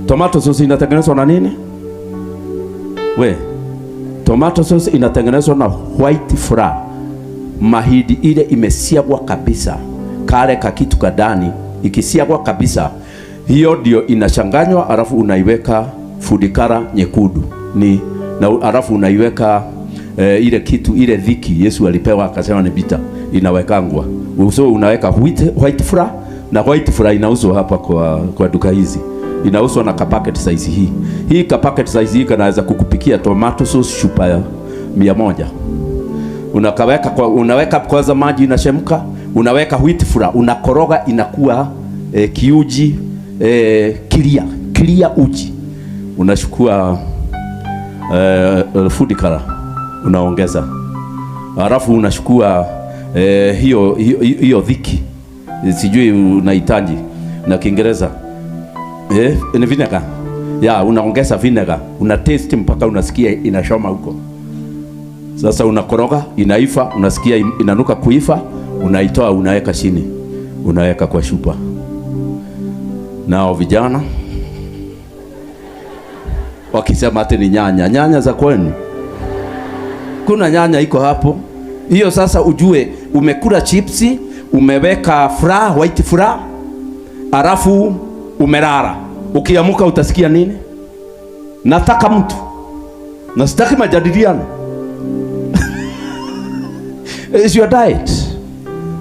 Tomato sauce inatengenezwa na nini? We, tomato sauce inatengenezwa na white flour, mahindi ile imesiagwa kabisa, kale kakitu kadani, ikisiagwa kabisa, hiyo ndio inachanganywa, alafu unaiweka food color nyekundu ni na, alafu unaiweka ile kitu ile dhiki Yesu alipewa akasema ni bitter, inawekangwa. So unaweka white flour, na white flour inauzwa hapa kwa duka hizi, inauzwa na kapacket size hii. Hii kapacket size hii kanaweza kukupikia tomato sauce chupa ya 100. Unakaweka kwa, unaweka kwanza maji inachemka, unaweka wheat flour, unakoroga inakuwa kiuji clear clear uji. Unachukua food color unaongeza, alafu unachukua hiyo dhiki, sijui unahitaji na Kiingereza ni vinegar ya, unaongeza vinegar, una taste mpaka unasikia inashoma huko. Sasa unakoroga, inaiva, unasikia inanuka kuiva, unaitoa, unaweka chini, unaweka kwa chupa. Nao vijana wakisema ati ni nyanya, nyanya za kwenu, kuna nyanya iko hapo. Hiyo sasa ujue umekula chipsi, umeweka flour, white flour, alafu umelala. Ukiamuka utasikia nini? Nataka mtu na sitaki majadiliano. It's your diet.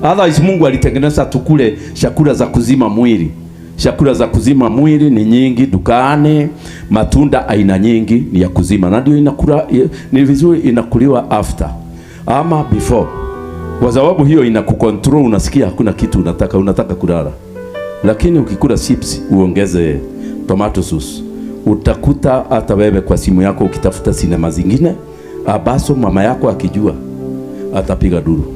Otherwise Mungu alitengeneza tukule chakula za kuzima mwili. Chakula za kuzima mwili ni nyingi dukani, matunda aina nyingi ni ya kuzima, na ndio inakula ni vizuri inakuliwa after ama before, kwa sababu hiyo inakucontrol, unasikia hakuna kitu unataka, unataka kulala. Lakini ukikula chips uongeze tomato sauce, utakuta hata wewe kwa simu yako ukitafuta sinema zingine ambazo mama yako akijua atapiga duru.